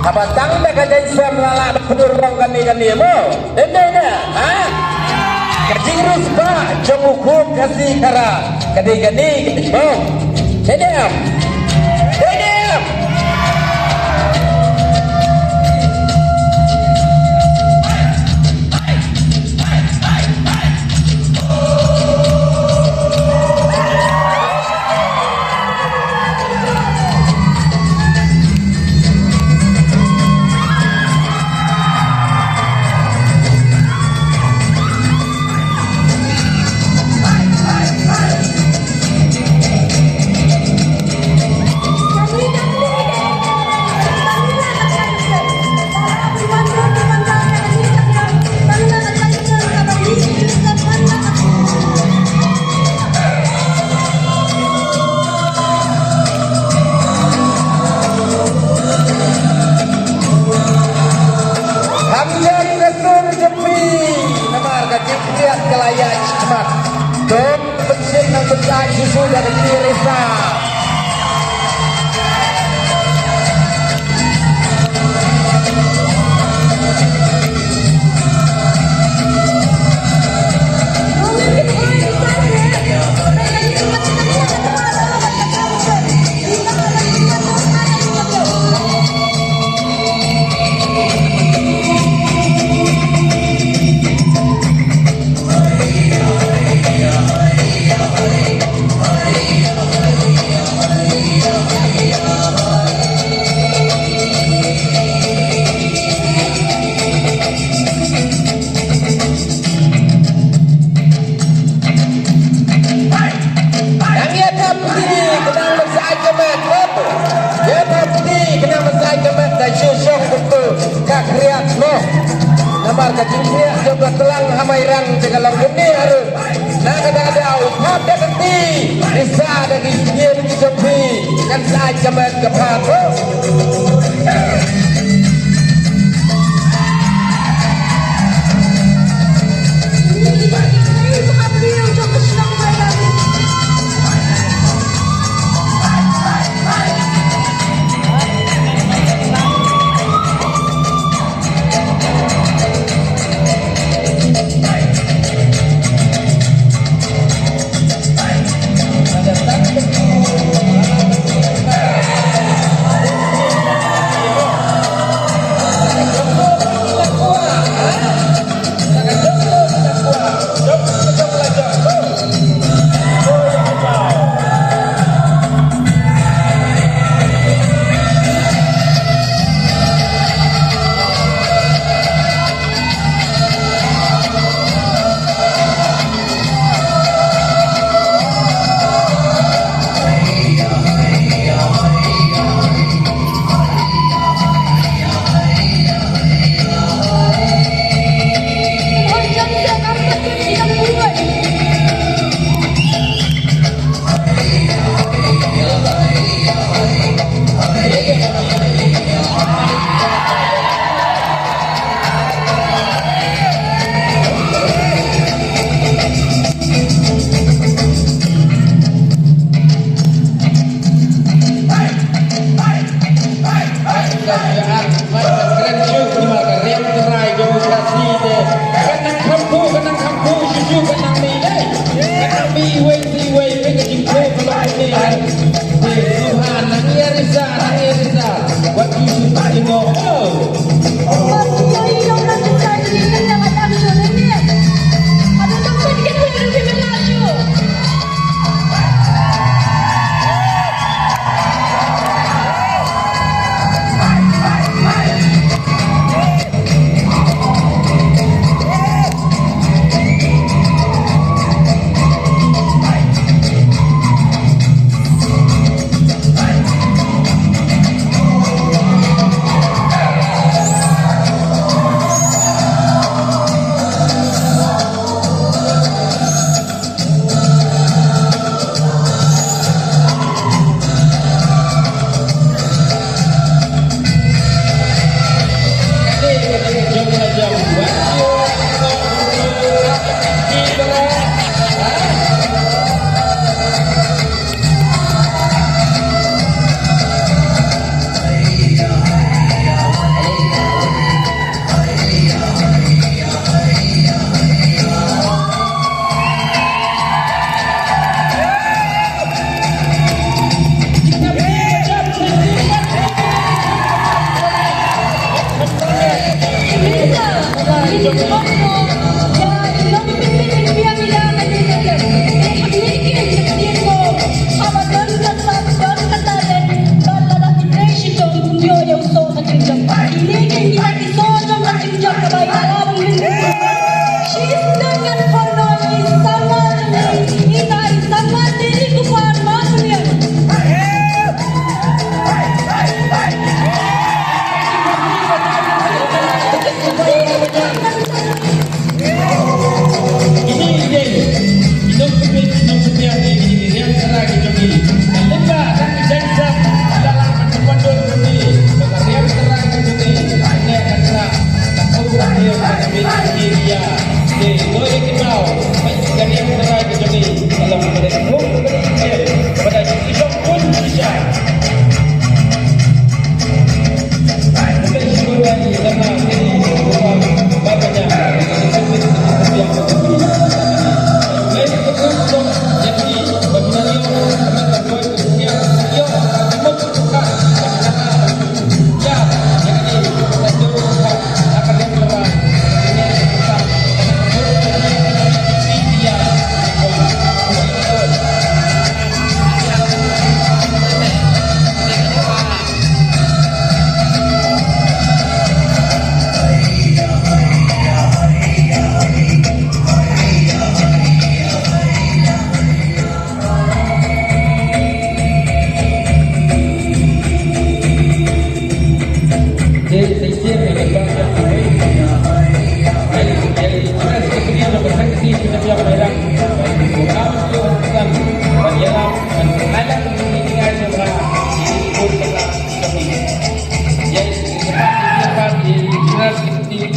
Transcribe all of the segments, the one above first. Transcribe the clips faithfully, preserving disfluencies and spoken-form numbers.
Haba tang da ka jaiñsem la lah ban pynurlong kane kane mo. Dei ne em, ha? Ka jingriewspah jong u khun Khasi Khara ka dei kane kane mo. Dei ne em? Dei ne em? Kham jem ka sur jong phi, namar ka jingkhriat ka la ïaid shakhmat. To pynshit nang pynshai shuh shuh da ka jingïarisa. Nang ïa thap kti, khnang ban sa ai ka met, oh. Ïa thap kti, khnang ban sa ai ka met, da shu shong kumto, ka khriat mo. Namar ka jingkhriat jong ka tlang ha Mairang te ka long kumne harum. Na kata ka daw, thap da ka kti, risa da ki jingim ki jong phi, kan sa ai ka met ka phad, oh.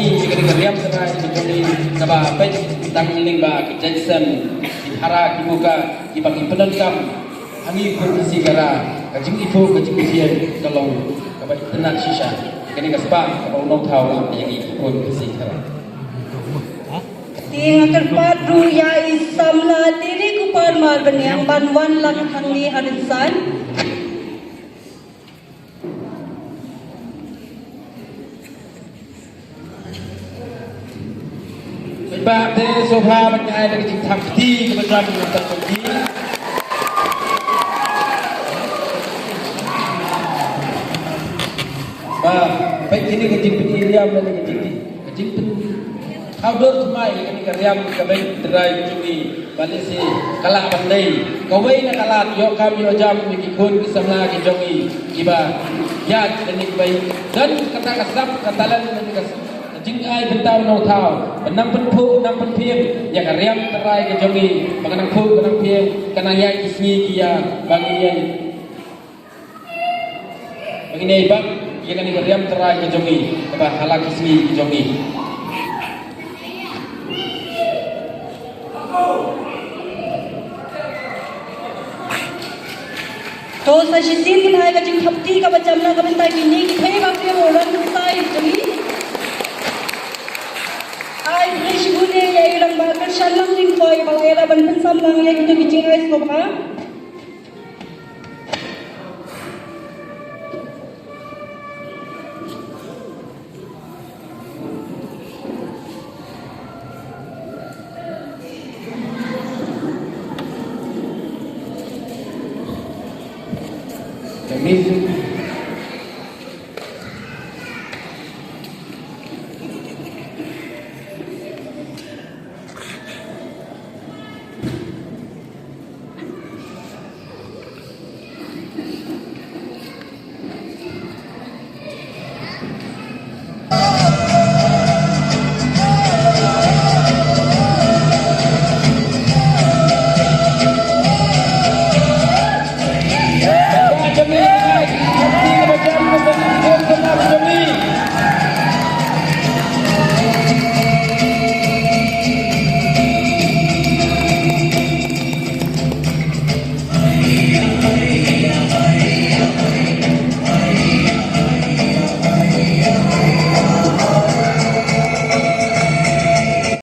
ïa kane ka riam tynrai ka jong ngi kaba peit tang lyngba ki jaiñsem, ki phara, ki muka kiba ki pyndonkam ha ngi khun Khasi Khara, ka jingithuh ka jingithied ka long kaba itynnad shisha. Kane ka spah kaba u nongthaw la ïa ngi khun Khasi Khara. Te nga kyrpad ruh ïa i samla Tiri Kupar Marbaniang ban wan lang hangne ha rynsan. Ba te sngewbha ban ai da ka jingthap kti kaba jam na ka kti. Ba peit kine ka jingpynïaid riam, kane ka jingpyn, ka jingpyn, hawdor thymmai ïa kane ka riam ka beit tynrai jong ngi. Ba lehse ka lah ban dei kawei na ka lad ïoh kam ïoh jam ïa ki khun ki samla ki jong ngi kiba ïaid lane kiba don kata ka sap ka talent lane ka jingai bynta u nongthaw ban nang pynphuh nang pynphieng ïa ka riam tynrai ka jong ngi ba ka nang phuh ka nang phieng, ka nang ïaid ki sngi ki ïa ba ngi ïaid. Ba ngin ïai bat ïa kane ka riam tynrai ka jong ngi kaba ha la ki sngi ki jong ngi. To sa shisien ngin ai ka jingthap kti kaba jam na ka bynta kine ki thei ba ki ron sai jong ngi. Ai khublei shibun ïa i Rangbah Kyrshanlang Lyngkhoi ba la ïa la ban pynsam lang ïa kito ki jingai sngewbha.